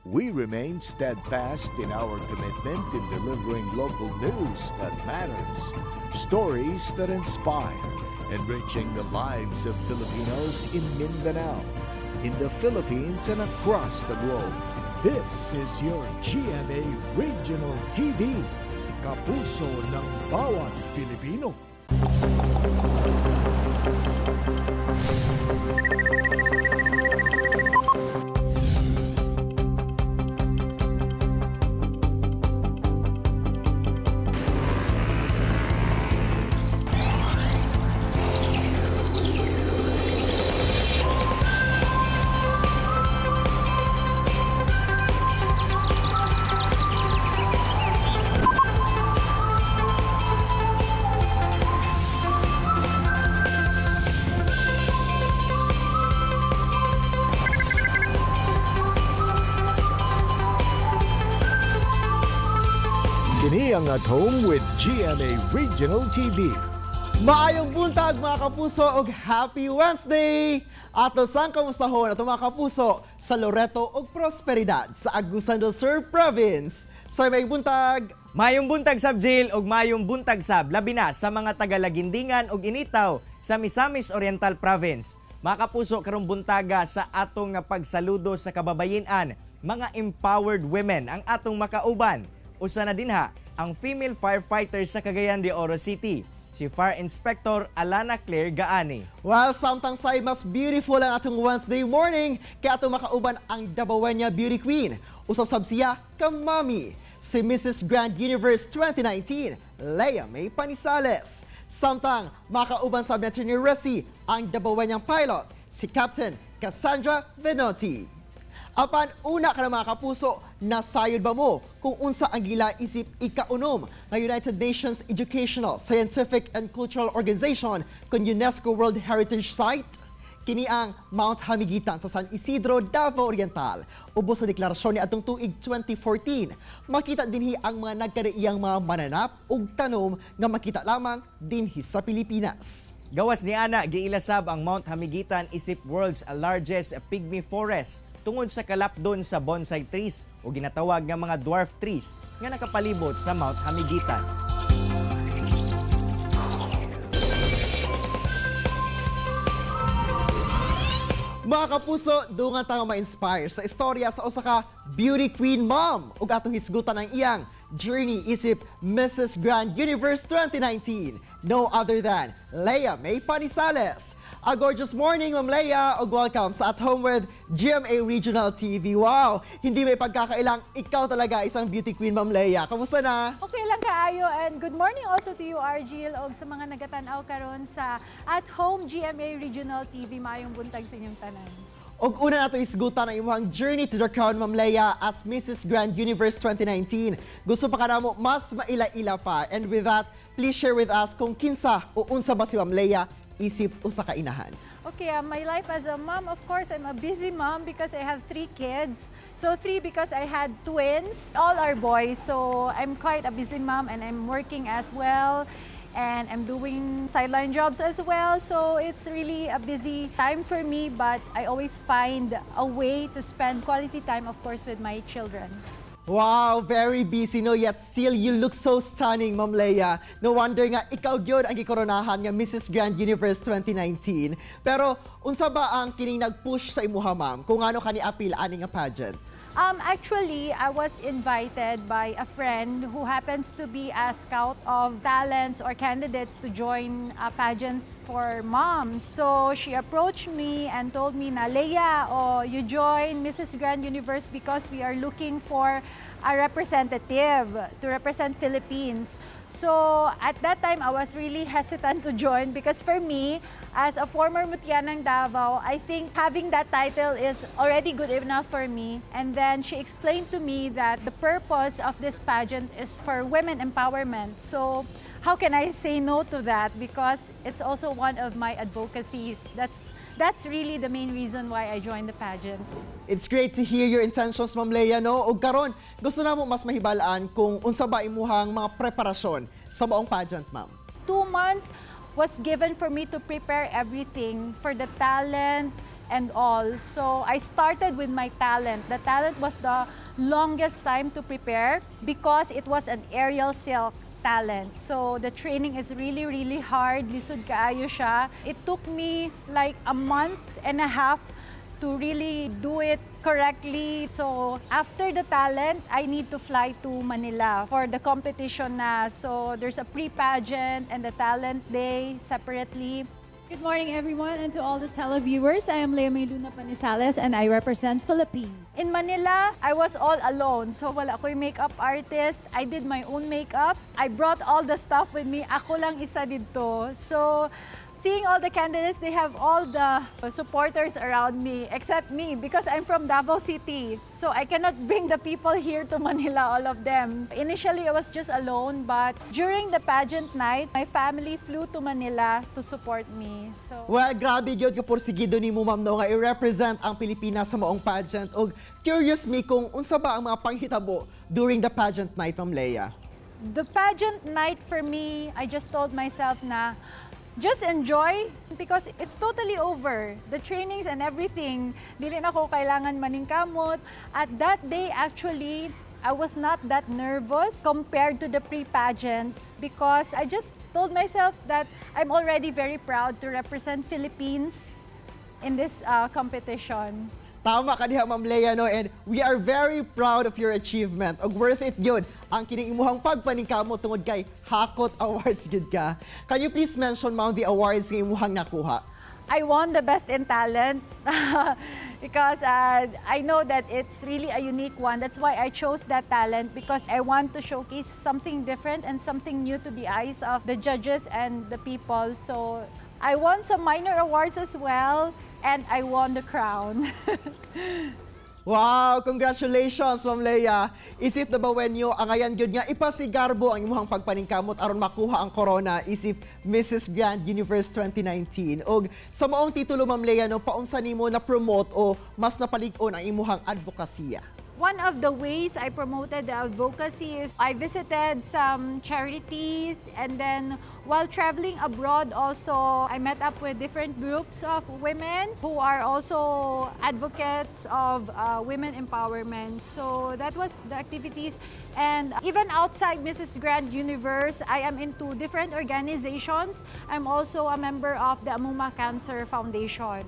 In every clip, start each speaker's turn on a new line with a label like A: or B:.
A: We remain steadfast in our commitment in delivering local news that matters, stories that inspire, enriching the lives of Filipinos in Mindanao, in the Philippines, and across the globe. This is your GMA Regional TV, kapuso ng bawat Pilipino. Kini ang At Home with GMA Regional TV.
B: Maayong buntag, mga kapuso, ug happy Wednesday! Ato sang kamustahon ato, mga kapuso, sa Loreto ug Prosperidad sa Agusan del Sur Province. Sa may buntag!
C: Mayong buntag sab, Jill, ug mayong buntag sab labi na sa mga taga-Lagindingan ug Initaw sa Misamis Oriental Province. Mga kapuso, karong buntaga sa atong nga pagsaludo sa kababayen-an, mga empowered women ang atong makauban. Usa na dinha ang female firefighter sa Cagayan de Oro City, si Fire Inspector Alana Claire Gaani.
B: Well, samtang say mas beautiful ang atong Wednesday morning, kay atong makauban ang Dabawenya Beauty Queen. Usa sab siya ka mami, si Mrs. Grand Universe 2019, Leia May Panisales. Samtang makauban sab natin ni Resi ang Dabawenyang pilot, si Captain Cassandra Venotti. Apan una ka na, mga kapuso, nasayod ba mo kung unsa ang gila isip ikaunom nga United Nations Educational, Scientific and Cultural Organization kon UNESCO World Heritage Site? Kini ang Mount Hamigitan sa San Isidro, Davao Oriental. Ubos sa deklarasyon ni atong tuig 2014, makita dinhi ang mga nagkadaiyang mga mananap ug tanom nga makita lamang dinhi sa Pilipinas.
C: Gawas ni ana, giilasab ang Mount Hamigitan isip world's largest pygmy forest tungod sa kalapdon sa bonsai trees o ginatawag nga mga dwarf trees nga nakapalibot sa Mount Hamigitan.
B: Mga kapuso, dungan ta nga ma-inspire sa istorya sa usa ka beauty queen mom ug atong hisgutan ang iyang journey isip Mrs. Grand Universe 2019. No other than Leia May Panisales. A gorgeous morning, Ma'am Leia, ug welcome sa At Home with GMA Regional TV. Wow, hindi may pagkakailang ikaw talaga isang beauty queen, Ma'am Leia. Kamusta na?
D: Okay lang kaayo and good morning also to you, Argil, og sa mga nagatan-aw karon sa At Home GMA Regional TV. Maayong buntag sa inyong tanan.
B: Og una nato isgutan ang imong journey to the crown, Ma'am Leia, as Mrs. Grand Universe 2019. Gusto pa kanamo mas maila-ila pa. And with that, please share with us kung kinsa o unsa ba si Ma'am Leia isip usa ka inahan.
D: Okay, my life as a mom, of course, I'm a busy mom because I have three kids. So three because I had twins. All are boys, so I'm quite a busy mom and I'm working as well. And I'm doing sideline jobs as well. So it's really a busy time for me, but I always find a way to spend quality time, of course, with my children.
B: Wow, very busy, no? Yet still you look so stunning, Ma'am Leia. No wonder nga ikaw gyud ang gikoronahan nga Mrs. Grand Universe 2019. Pero unsa ba ang kining nag-push sa imuha, ma'am? Kung ano ka ni apil ani nga pageant?
D: Actually, I was invited by a friend who happens to be a scout of talents or candidates to join pageants for moms. So she approached me and told me na, "Leia, oh, you join Mrs. Grand Universe because we are looking for a representative to represent Philippines." So at that time, I was really hesitant to join because for me, as a former Mutya ng Davao, I think having that title is already good enough for me. And then she explained to me that the purpose of this pageant is for women empowerment. So how can I say no to that? Because it's also one of my advocacies. That's really the main reason why I joined the pageant.
B: It's great to hear your intentions, Ma'am Leia, no? Ug karon, gusto na mo mas mahibalaan kung unsa ba imuhang mga preparasyon sa maong pageant, ma'am.
D: 2 months was given for me to prepare everything for the talent. and all. So I started with my talent. The talent was the longest time to prepare because it was an aerial silk talent. So the training is really, really hard. Lisod kaayo siya. It took me like a month and a half to really do it correctly. So after the talent, I need to fly to Manila for the competition na. So there's a pre-pageant and the talent day separately.
E: Good morning, everyone, and to all the televiewers. I am Lea May Luna Panisales, and I represent Philippines.
D: In Manila, I was all alone. So wala ko'y makeup artist. I did my own makeup. I brought all the stuff with me. Ako lang isa didto. So seeing all the candidates, they have all the supporters around me except me because I'm from Davao City. So I cannot bring the people here to Manila, all of them. Initially, I was just alone, but during the pageant night, my family flew to Manila to support me. So
B: Well, grabe gyud ka porsigido nimo, ma'am, no, nga i-represent ang Pilipinas sa maong pageant. Og curious mi kung unsa ba ang mga panghitabo during the pageant night, Ma'am Leia?
D: The pageant night for me, I just told myself na just enjoy because it's totally over. The trainings and everything, dili na ko kailangan maningkamot. At that day, actually, I was not that nervous compared to the pre-pageants because I just told myself that I'm already very proud to represent Philippines in this competition.
B: Tama ka diha, Ma'am Leia, no, and we are very proud of your achievement. Og worth it gyud ang kining imuhang pagpaningkamot tungod kay hakot awards gyud ka. Can you please mention, ma'am, the awards nga imuhang nakuha?
D: I won the Best in Talent because I know that it's really a unique one. That's why I chose that talent, because I want to showcase something different and something new to the eyes of the judges and the people. So I won some minor awards as well, and I won the crown.
B: Wow! Congratulations, Ma'am Leia! Isip Dabawenyo, angayan gyud nga ipasigarbo ang imuhang pagpaningkamot aron makuha ang corona isip Mrs. Grand Universe 2019. Og sa maong titulo, Ma'am Leia, no, paunsa nimo na promote o mas napalig-on ang imuhang advokasya?
D: One of the ways I promoted the advocacy is I visited some charities, and then while traveling abroad also, I met up with different groups of women who are also advocates of women empowerment. So that was the activities, and even outside Mrs. Grand Universe, I am into different organizations. I'm also a member of the Amuma Cancer Foundation.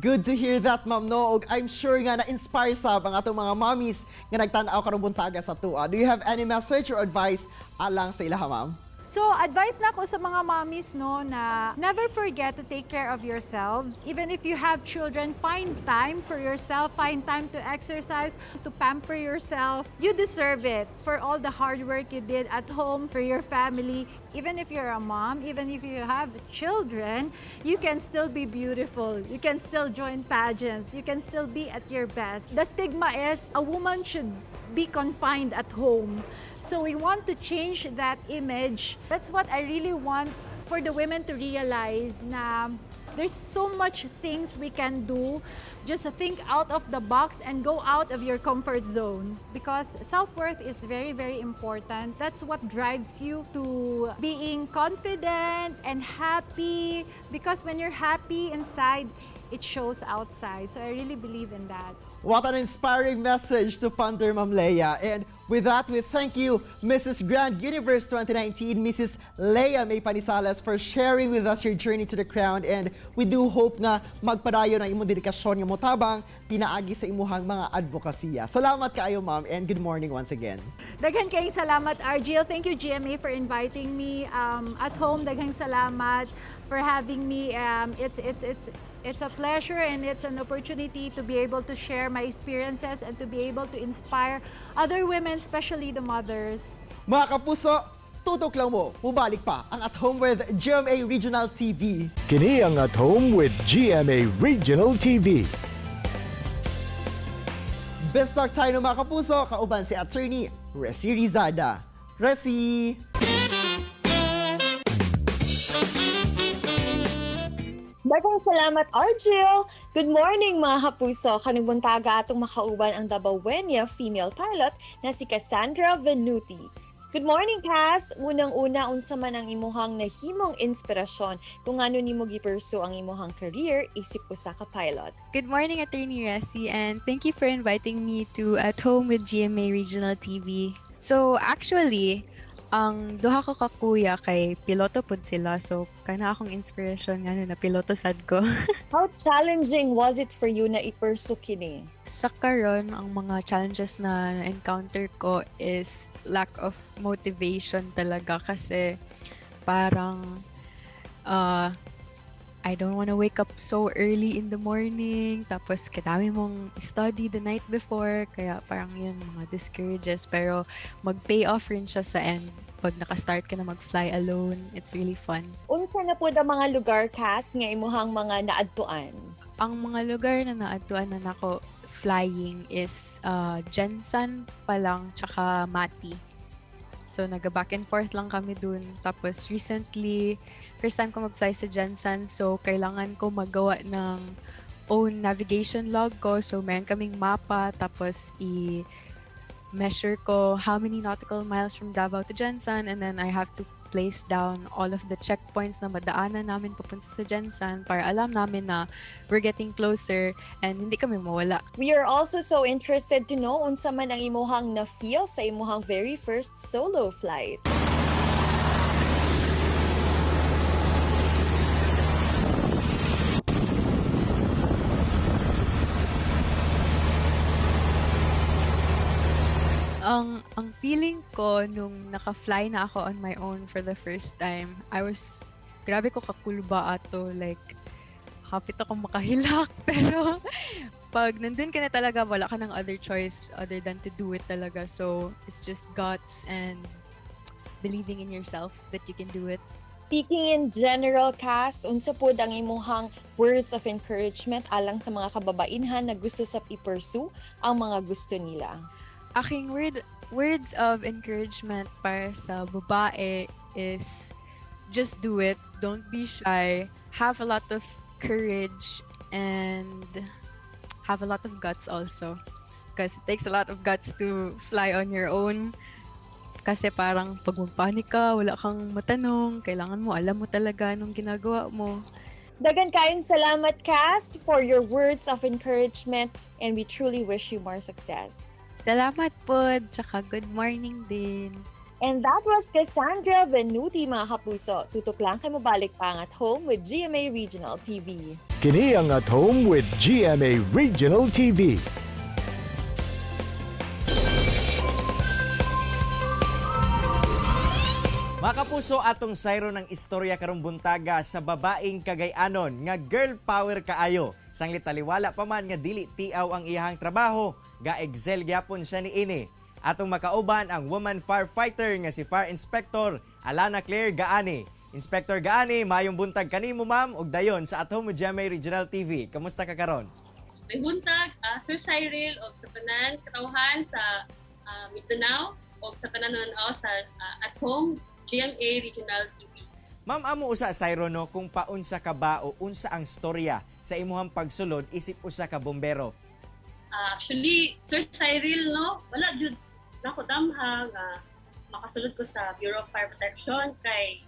B: Good to hear that, ma'am, no? Og I'm sure nga na-inspire sab ang atong mga mommies nga nagtan-aw karong buntaga sa atua. Do you have any message or advice alang sa ilaha, ma'am?
D: So, advice nako sa mga mommies, no, na never forget to take care of yourselves. Even if you have children, find time for yourself, find time to exercise, to pamper yourself. You deserve it for all the hard work you did at home for your family. Even if you're a mom, even if you have children, you can still be beautiful. You can still join pageants. You can still be at your best. The stigma is a woman should be confined at home. So we want to change that image. That's what I really want for the women to realize, na there's so much things we can do. Just think out of the box and go out of your comfort zone because self-worth is very, very important. That's what drives you to being confident and happy, because when you're happy inside, it shows outside. So I really believe in that.
B: What an inspiring message to ponder, Ma'am Leia. And with that, we thank you, Mrs. Grand Universe 2019, Mrs. Leia May Panisales, for sharing with us your journey to the crown. And we do hope nga magpadayon ang imong dedikasyon nga motabang pinaagi sa imuhang mga advokasya. Salamat kaayo, ma'am, and good morning once again.
D: Daghan kayong salamat, RGL. Thank you, GMA, for inviting me. At home, daghang salamat for having me. It's a pleasure and it's an opportunity to be able to share my experiences and to be able to inspire other women, especially the mothers.
B: Mga kapuso, tutok lang mo, mubalik pa ang At Home with GMA Regional TV.
A: Kini ang At Home with GMA Regional TV.
B: Best talk tayo ng mga kapuso, kauban si Attorney Resi Rizada. Resi!
F: Daghang salamat, Argel! Good morning, mga kapuso! Karong buntaga atong makauban ang Dabawenya female pilot na si Cassandra Venuti. Good morning, Cass! Unang-una, unsa man ang imuhang nahimong inspirasyon kung ano nimo gi-pursue ang imuhang career isip usa ka pilot?
G: Good morning, Attorney Resi, and thank you for inviting me to At Home with GMA Regional TV. So, actually, ang duha ko ka kuya kay piloto pud sila. So, kana akong inspiration nga na piloto sad ko.
F: How challenging was it for you na i-pursue kini?
G: Sa karon, ang mga challenges na na-encounter ko is lack of motivation talaga kasi parang I don't wanna wake up so early in the morning. Tapos, kadami mong study the night before. Kaya parang yun, mga discourages. Pero mag-pay off rin siya sa end. Pag nakastart ka na mag-fly alone, it's really fun.
F: Unsa na pud ang mga lugar, Cass, nga imuhang mga naadtuan?
G: Ang mga lugar na naadtuan na nako flying is GenSan pa lang tsaka Mati. So, naga-back and forth lang kami dun. Tapos, recently, first time ko mag-fly sa GenSan. So, kailangan ko magawa ng own navigation log ko. So, meron kaming mapa. Tapos, i-measure ko how many nautical miles from Davao to GenSan. And then, I have to place down all of the checkpoints na madaanan namin papunta sa GenSan para alam namin na we're getting closer and hindi kami mawala.
F: We are also so interested to know unsa man ang imuhang na-feel sa imuhang very first solo flight.
G: Ang feeling ko nung naka-fly na ako on my own for the first time, I was grabe ko kakulba ato, like hapit ako makahilak, pero pag nandun ka na talaga, wala ka ng other choice other than to do it talaga. So it's just guts and believing in yourself that you can do it.
F: Speaking in general, Cass, unsa pud ang imuhang words of encouragement alang sa mga kababainhan na gusto sa i-pursue ang mga gusto nila?
G: Aking words of encouragement para sa babae is just do it. Don't be shy. Have a lot of courage and have a lot of guts also. Because it takes a lot of guts to fly on your own. Kasi parang pag magpanik ka, wala kang matanong. Kailangan mo, alam mo talaga anong ginagawa mo.
F: Daghan kayong salamat, Cass, for your words of encouragement, and we truly wish you more success.
G: Salamat po, tsaka good morning din.
F: And that was Cassandra Venuti, mga kapuso. Tutok lang kay mobalik pa ang At Home with GMA Regional TV.
A: Kini ang At Home with GMA Regional TV.
C: Mga kapuso, atong sayro ng istorya karong buntaga sa babaeng Cagayanon nga girl power kaayo. Sanglit taliwala pa man nga dili tiaw ang iyahang trabaho, ga-excel gyapon siya niini. Atong makauban ang woman firefighter nga si Fire Inspector Alana Claire Gaani. Inspector Gaani, mayong buntag kanimo, ma'am, ug dayon sa At Home with GMA Regional TV. Kamusta ka karon?
H: May buntag, Sir Cyril, o sa tanan katawhan sa Mindanao, o sa tanan nanaw sa At Home GMA Regional TV.
C: Ma'am, amo usa sayro no kung paunsa ka ba o unsa ang storya sa imuhang pagsulod isip usa ka bombero?
H: Actually, Sir Cyril, no, wala jud nako damha nga makasulod ko sa Bureau of Fire Protection kay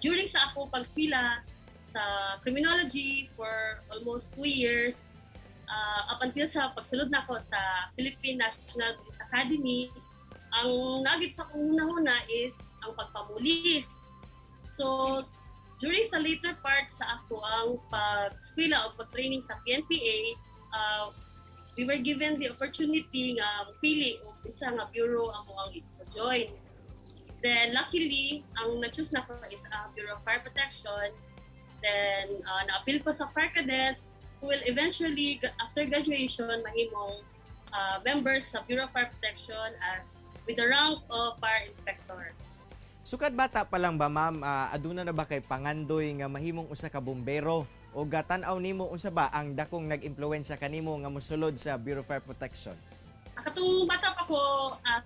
H: during sa ako pagstila sa criminology for almost 2 years, up until sa pagsulod nako sa Philippine National Police Academy, ang nagit sa akong hunahuna is ang pagpamulis. So, during sa later part sa ako ang pag-eskwela o pag-training sa PNPA, we were given the opportunity nga pili og unsa nga bureau amo ang i-join. Then luckily, ang na-choose nako is ang Bureau of Fire Protection. Then na-appeal ko sa fire cadets who will eventually, after graduation, mahimong members sa Bureau of Fire Protection as with the rank of fire inspector.
C: Sukad bata pa lang ba, ma'am, aduna na ba kay pangandoy nga mahimong usa ka bombero o gatan-aw nimo unsa ba ang dakong nag-impluwensya kanimo nga mosulod sa Bureau of Fire Protection?
H: Katong bata pa ko,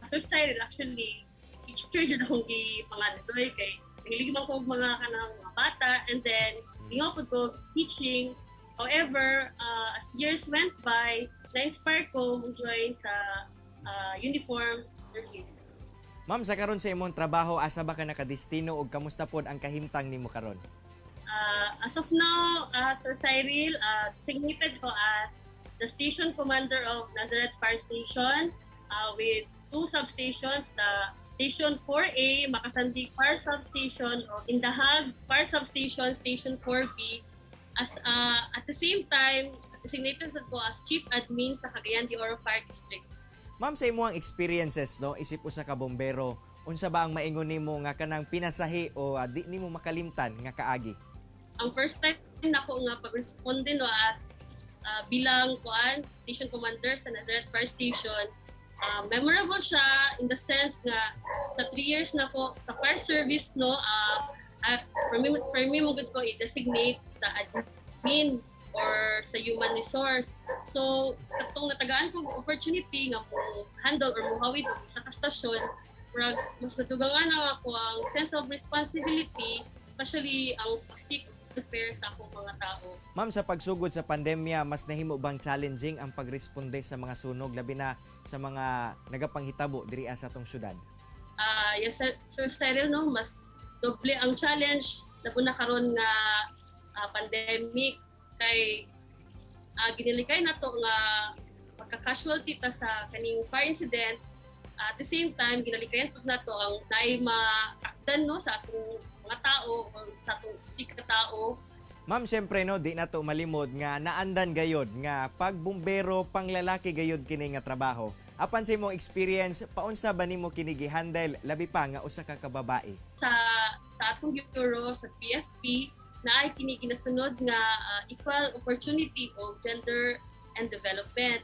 H: Sir Cyril, actually, teacher jud akong gipangandoy kay mahilig man ko og mga kanang mga bata and then lingaw pud ko teaching. However, as years went by, na-inspire ko mo join sa uniform service.
C: Ma'am, sa karon sa imong trabaho, asa ba ka nakadestino ug kamusta pod ang kahimtang nimo karon?
H: As of now, Sir Cyril, designated ko as the station commander of Nazareth Fire Station with two substations, the Station 4A, Macasandig Fire Substation, o Indahag Fire Substation, Station 4B. At the same time, designated sad ko as Chief Admin sa Cagayan de Oro Fire District.
C: Ma'am, sa imong experiences, no, isip usa ka bombero, unsa ba ang maingon nimo nga kanang pinasahi o di nimo makalimtan nga kaagi?
H: Ang first time nako nga pag-responde, no, as bilang kuan station commander sa Nazareth Fire Station, memorable siya in the sense nga sa 3 years nako sa fire service, no, for me mo gud ko i-designate sa admin or sa human resource. So katong natagaan ko opportunity nga mo handle or mohawid og isa ka stasyon, murag mas nadugangan na ako ang sense of responsibility, especially ang pag-seek welfare sa akong mga tao.
C: Ma'am, sa pagsugod sa pandemya, mas nahimo bang challenging ang pagresponde sa mga sunog, labi na sa mga nagapanghitabo diri sa atong syudad?
H: Ah, yes, Sir, Sir Cyril, no, mas doble ang challenge na po na karon nga pandemic kay ginilikay nato nga magka-casualty ta sa kaning fire incident. At the same time, ginalikayan pud nato ang naay matakdan, no, sa atong mga tao o sa atong sika tao.
C: Ma'am, syempre, no, di nato malimod nga naandan gayod nga pagbumbero panglalaki gayod kini nga trabaho. Apan sa imong experience, paunsa ba nimo kini gihandle, labi pa nga usa ka kababae?
H: Sa atong bureau, sa BFP, na ay kini ginasunod nga equal opportunity o gender and development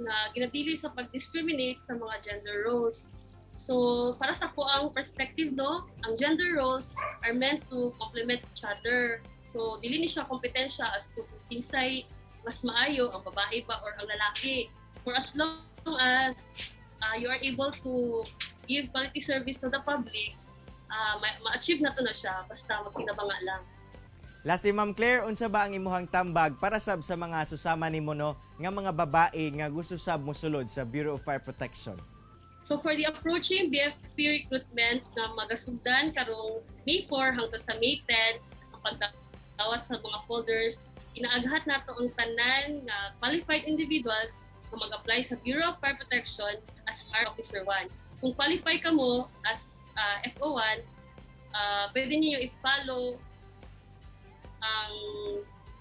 H: na ginadili sa pag-discriminate sa mga gender roles. So, para sa akoang perspective, no, ang gender roles are meant to complement each other. So, dili ni siya kompetensya as to kung kinsay mas maayo, ang babae ba or ang lalaki. For as long as you are able to give quality service to the public, ma-achieve nato na siya basta magtinabanga lang.
C: Lastly, Ma'am Claire, unsa ba ang imuhang tambag para sab sa mga susama nimo, no, nga mga babae nga gusto sab mosulod sa Bureau of Fire Protection?
H: So for the approaching BFP recruitment na magasugdan karong May 4 hangtod sa May 10 ang pagdawat sa mga folders, inaaghat nato ang tanan nga qualified individuals na mag-apply sa Bureau of Fire Protection as Fire Officer 1. Kung qualify ka mo as FO1, pwede niyo i-follow ang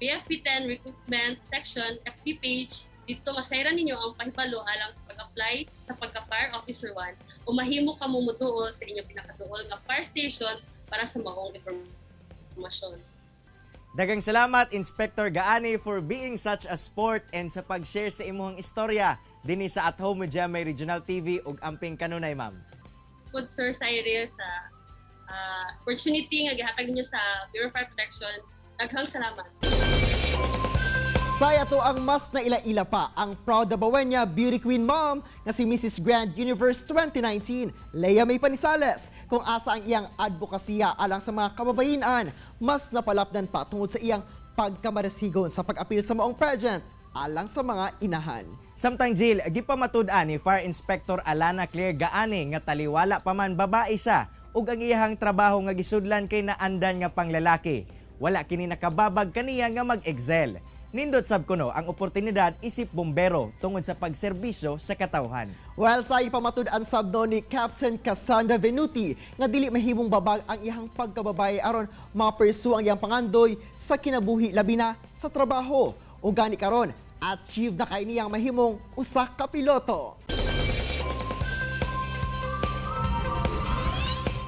H: BFP 10 recruitment section FB page. Dito masayran ninyo ang pahibalo alang sa pag-apply sa pagka-Fire Officer 1 o mahimo kamo moduol sa inyong pinakaduol nga fire stations para sa maong impormasyon.
C: Daghang salamat, Inspector Gaani, for being such a sport and sa pag-share sa imuhang istorya dinhi sa At Home with GMA Regional TV ug amping kanunay, ma'am.
H: Good, Sir Cyril, sa opportunity nga gihatag ninyo sa Bureau of Fire Protection. Daghang salamat.
B: Sa ato ang mas naila-ila pa ang proud Dabawenya beauty queen mom nga si Mrs. Grand Universe 2019, Leia May Panisales, kung asa ang iyang advokasya alang sa mga kababayinan mas napalapdan pa tungod sa iyang pagkamarasigon sa pag-apil sa maong pageant alang sa mga inahan.
C: Samtang Jill, gipamatud-an ni Fire Inspector Alana Claire Gaani nga taliwala pa man babae siya ug ang iyahang trabaho nga gisudlan kay naandan nga panglalaki. Wala kini nakababag kaniya nga mag-excel. Nindot sab kuno ang oportunidad isip bombero tungod sa pagserbisyo sa katawhan.
B: Well, sa ipamatud-an sab do ni Captain Cassandra Venuti nga dili mahimong babag ang iyang pagkababae aron ma-pursue ang iyang pangandoy sa kinabuhi, labi na sa trabaho. O gani karon, achieve na kay niyang mahimong usa ka piloto.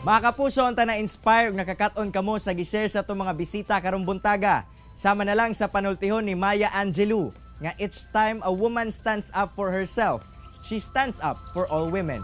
C: Mga kapuso, unta na-inspire ug nakakaton kamo sa gi-share sa atong mga bisita karong buntaga. Sama na lang sa panultihon ni Maya Angelou nga each time a woman stands up for herself, she stands up for all women.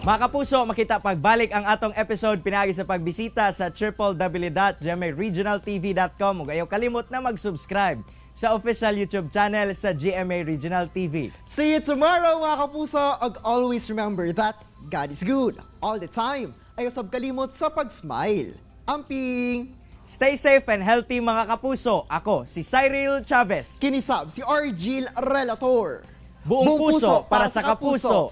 C: Mga kapuso, makita pagbalik ang atong episode pinaagi sa pagbisita sa www.gmaregionaltv.com ug ayaw kalimot na mag-subscribe sa official YouTube channel sa GMA Regional TV.
B: See you tomorrow, mga kapuso! Ug always remember that God is good all the time. Ayaw sab kalimot sa pag-smile. Amping!
C: Stay safe and healthy, mga kapuso. Ako si Cyril Chavez.
B: Kini sab si Argil Relator.
C: Buong puso para sa kapuso.